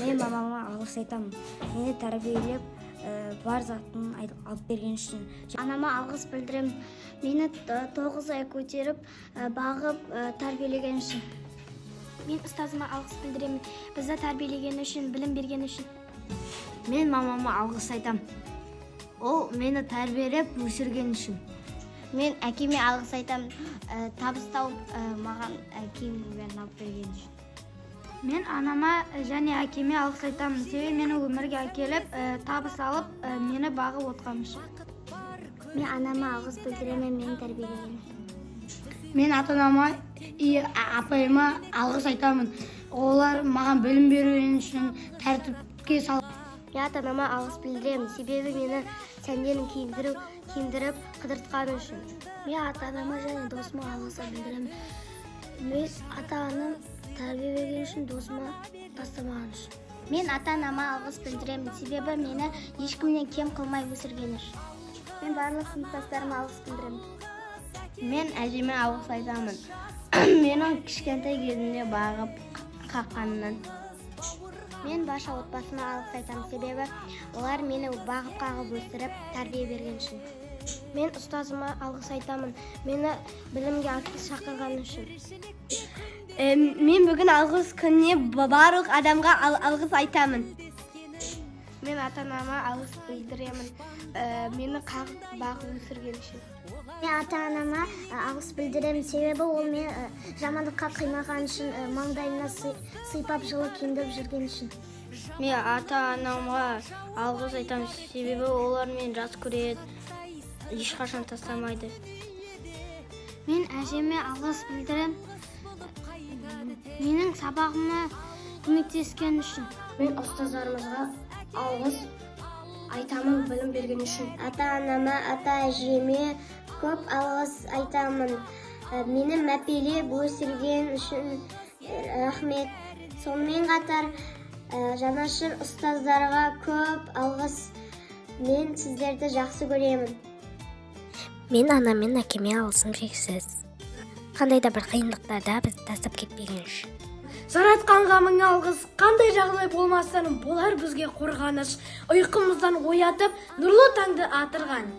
Мен мамама алғыс айтамын, мені тәрбиелеп, бар затын алып берген үшін. Анама алғыс білдіремін, мені 9 ай көтеріп, бағып, тәрбиелеген үшін. Мен ұстазыма алғыс білдіремін, бізді тәрбиелегені үшін, білім бергені үшін. Мен мамама алғыс айтамын, ол мені тәрбиелеп өсірген үшін. Мен әкеме алғыс айтамын, табыс тауып, маған киімнің бәрін алып берген үшін. Мен анама және әкеме алғыс айтамын, себебі мені өмірге әкеліп, табыс алып, мені бағып отқан үшін. Мен анама алғыс білдіремін, мені тәрбиелеген. Мен ата анама и апайыма алғыс айтамын, олар маған білім берген үшін, тәртіпке сал. Мен ата анама алғыс білдіремін, себебі мені сәнденіп киіндіріп қыдыртқаны үшін. Мен ата анама және досыма алғыс білдіремін. Мен ата анам тәрбие берген үшін, досыма тастамаған үшін. Мен ата анама алғыс білдіремін, себебі мені ешкімнен кем қылмай өсіргені үшін. Мен барлық сыныптастарыма алғыс білдіремін. Мен әжеме алғыс айтамын, мені кішкентай кезімде бағып қаққанынан. Мен барша отбасыма алғыс айтамын, себебі олар мені бағып қағып өсіріп, тәрбие берген үшін. Мен ұстазыма алғыс айтамын, мені білімге шақырған үшін. Мен бүгін алғыс күніне барлық адамға алғыс айтамын. Мен ата анама алғыс білдіремін, мені қағып бағып өсірген үшін. Мен ата анама алғыс білдіремін, себебі ол мені жамандыққа қимаған үшін, маңдайымнан сыйпап, жылы киіндіріп жүрген үшін. Мен ата анамға алғыс айтамын, себебі олар мені жақсы көреді, ешқашан тастамайды. Мен әжеме алғыс білдіремін, менің сабағыма көмектескен үшін. Мен ұстаздарымызға алғыс айтамын, білім берген үшін. Ата анама, ата әжеме көп алғыс айтамын. Мені мәпелеп өсірген үшін рахмет. Сонымен қатар жанашыр ұстаздарға көп алғыс. Мен сіздерді жақсы көремін. Мен анам мен әкеме алғысым шексіз, қандай да бір қиындықтарда бізді тастап кетпеген үшін. Жаратқанға мың алғыс, қандай жағдай болмасын, болар бізге қорғаныш, ұйқымыздан оятып, нұрлы таңды атырған.